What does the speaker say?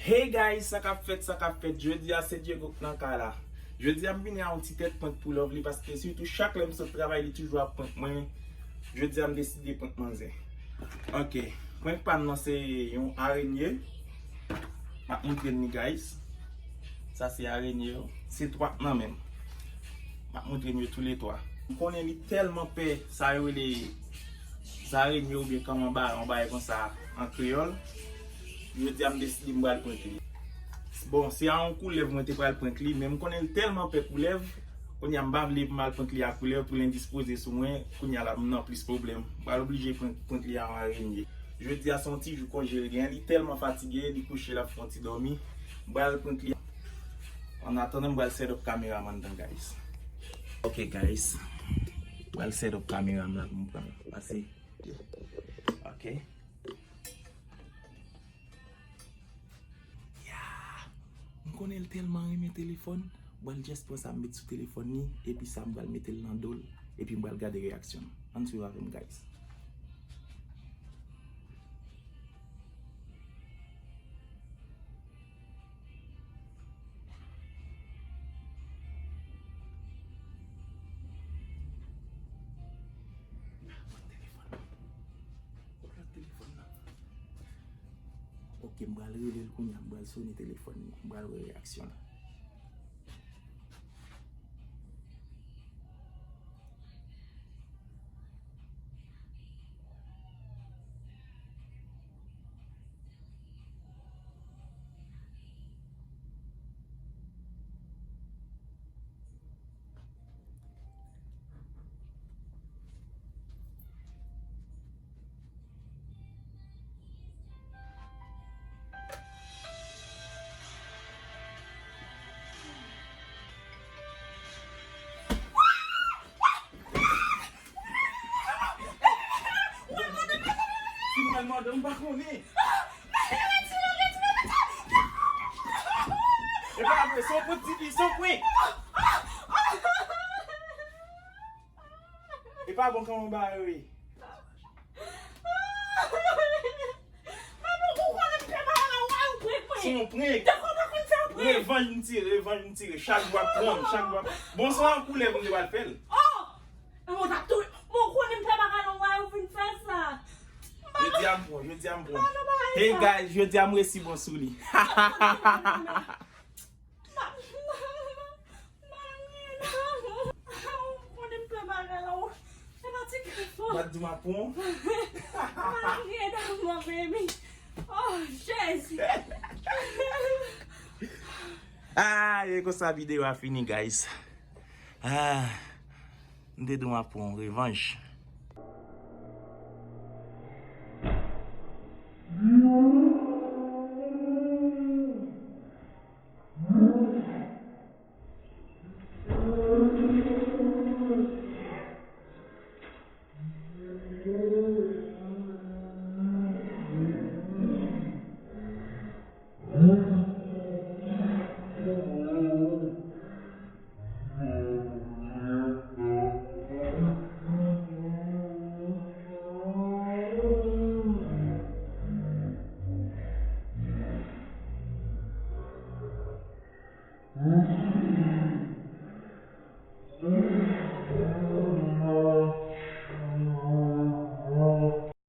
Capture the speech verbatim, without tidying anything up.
Hey guys, sa k ap fèt, sa k ap fèt? Jodi a se Diego k nan kay la. Jodi a m vini a yon ti tèt prank pou Lovely paske sitou chak lè m sot travay li toujou ap prank mwen. Jodi a m deside prank manzè. Ok, prank pa m nan se yon arenye. M ap montre n li guys. Sa se arenye yo. Se twa k nan men m. M ap montre n yo toulètwa. M konnen li tèlman pè sa yo rele zarenye oubyen kanmanba, yon bagay konsa an kreyòl. Jodi a m deside m pral prank li. Bon, se a yon koulèv mwen te pral prank li, men m konnen l tèlman pè koulèv, kounye a m pa vle pou m al prank li a koulèv pou l endispoze sou mwen, kounye a la m nan plis pwoblèm. M pral oblije prank, prank li a yon arenye. Jodi a se yon ti jou konje l gen, li tèlman fatige, li kouche l ap fè yon ti dòmi. M pral prank li. An atandan, m pral set up kamera m anndan, guys. Ok, guys. M pral set up kamera m la pou m pran. Pase. Ok. Ya! M konnen l tèlman renmen telefòn. M pral just pran sa m met sou telefòn li, epi sa m pral mete l nan do l, epi m pral gade reyaksyon l. Ann swiv avè m, guys. Telefòn nan. Telefòn nan. Ok, m pral rele l kounye a, m pral sone telefòn li, m pral wè reyaksyon l. Si mwen mande, m pa konnen. E pa vre, se yon prank, Titi, se yon prank. E pa bon kòman w ba yo ye. Maman, ou konnen m fè bagay la, ou pa yon prank mwen. Se yon prank. Dakò, mwen konn fè yon prank. Revanj m tire, revanj m tire. Chak jou ap pran m, chak jou ap. Bon, se yon koulèv m te pral fè l. Oh! Mwen t ap tou, mwen konnen m fè bagay la, ou pa yon vin fè sa. Jodi a m pran, jodi a m pran. Hey guys, jodi a m resi bon sou li. Ou konnen m fè bagay la, ou. Se pa ti kè fò. Mwen di m ap pran. Malgre damò, baby. Oh, Jezi. Ah, e konsa videyo a fini, guys. Ah, m te di w m ap pran revanj.